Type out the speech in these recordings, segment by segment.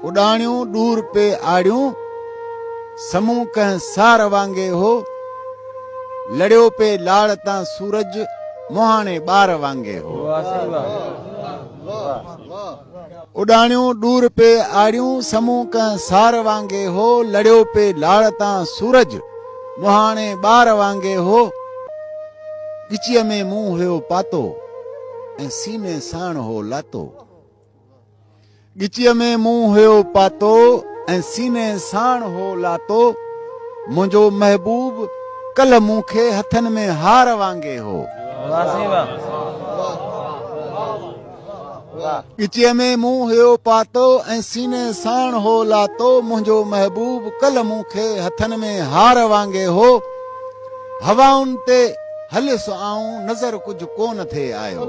اڏاڻيون ڏور پي آڙيون، سمون ڪنهن سار وانگي هو. لڙيو پي لاڙ تان سورج، مهاڻي ٻار وانگي هو. اڏاڻيون ڏور پي آڙيون، سمون ڪنهن سار وانگي هو. لڙيو پي لاڙ تان سورج، مهاڻي ٻار وانگي هو. ڳچيء ۾ مون هيو پاتو ۽ سيني ساڻ هو لاتو. ڳچيء ۾ مون هيو پاتو ۽ سيني ساڻ هو لاتو. منهنجو محبوب ڪلهه مون کي هٿن ۾ هار وانگي هو. ڳچيء ۾ مون هيو پاتو ۽ سيني ساڻ هو لاتو. منهنجو محبوب ڪلهه مون کي هٿن ۾ هار وانگي هو. هوائن تي هليس آئون نظر ڪجهه ڪونه ٿي آيو.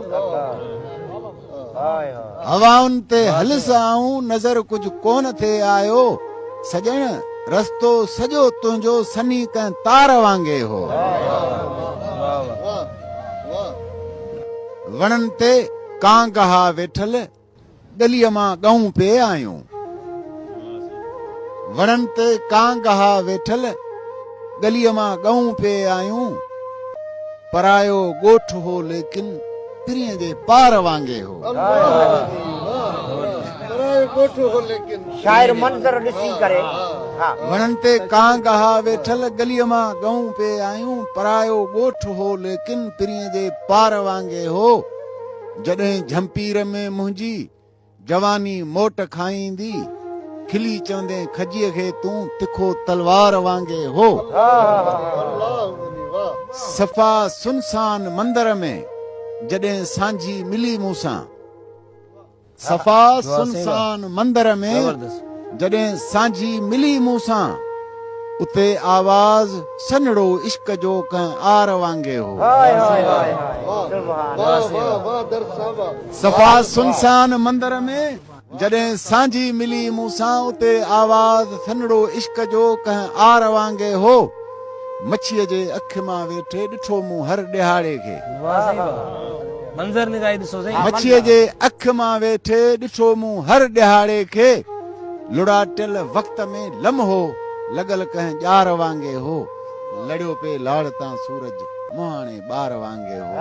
هوائن تي هليس آئون نظر ڪجهه ڪونه ٿي آيو. سڄڻ رستو سڄو تنهنجو سنهي ڪنهن تار وانگي هو. وڻن تي ڪانگ ها ويٺل، ڳليء مان ڳئون پئي آيون. وڻن تي ڪانگ ها ويٺل، ڳليء مان ڳئون پئي آيون. پرايو ڳوٺ هو ليڪن پرينء جي پار وانگي هو. شاعر منظر ڏسي ڪري ها. وڻن تي ڪانگ ها ويٺل، ڳليء مان ڳئون پئي آيون. پرايو ڳوٺ هو ليڪن پرينء جي پار وانگي هو. جڏهن جهمپير ۾ منهنجي جواني موٽ کائيندي، کلي چوندين کجيء کي تون تکو تلوار وانگي هو. صفا سنسان مندر ۾ جڏهن سانجهي ملي مون سان. صفا سنسان مندر ۾ جڏهن سانجهي ملي مون سان. اتي آواز سنهڙو عشق جو ڪنهن آر وانگي هو. صفا سنسان مندر ۾ جڏهن سانجهي ملي مون سان اتي آواز سنهڙو عشق جو ڪنهن آر وانگي هو. مڇيء جي اک مان ويٺي ڏٺو مون هر ڏهاڙي کي. مڇيء جي اک مان ويٺي ڏٺو مون هر ڏهاڙي کي. لڙاٽيل وقت ۾ لمحو لڳل ڪنهن ڄار وانگي هو. لڙيو پئي لاڙ تان سورج مهاڻي ٻار وانگي هو.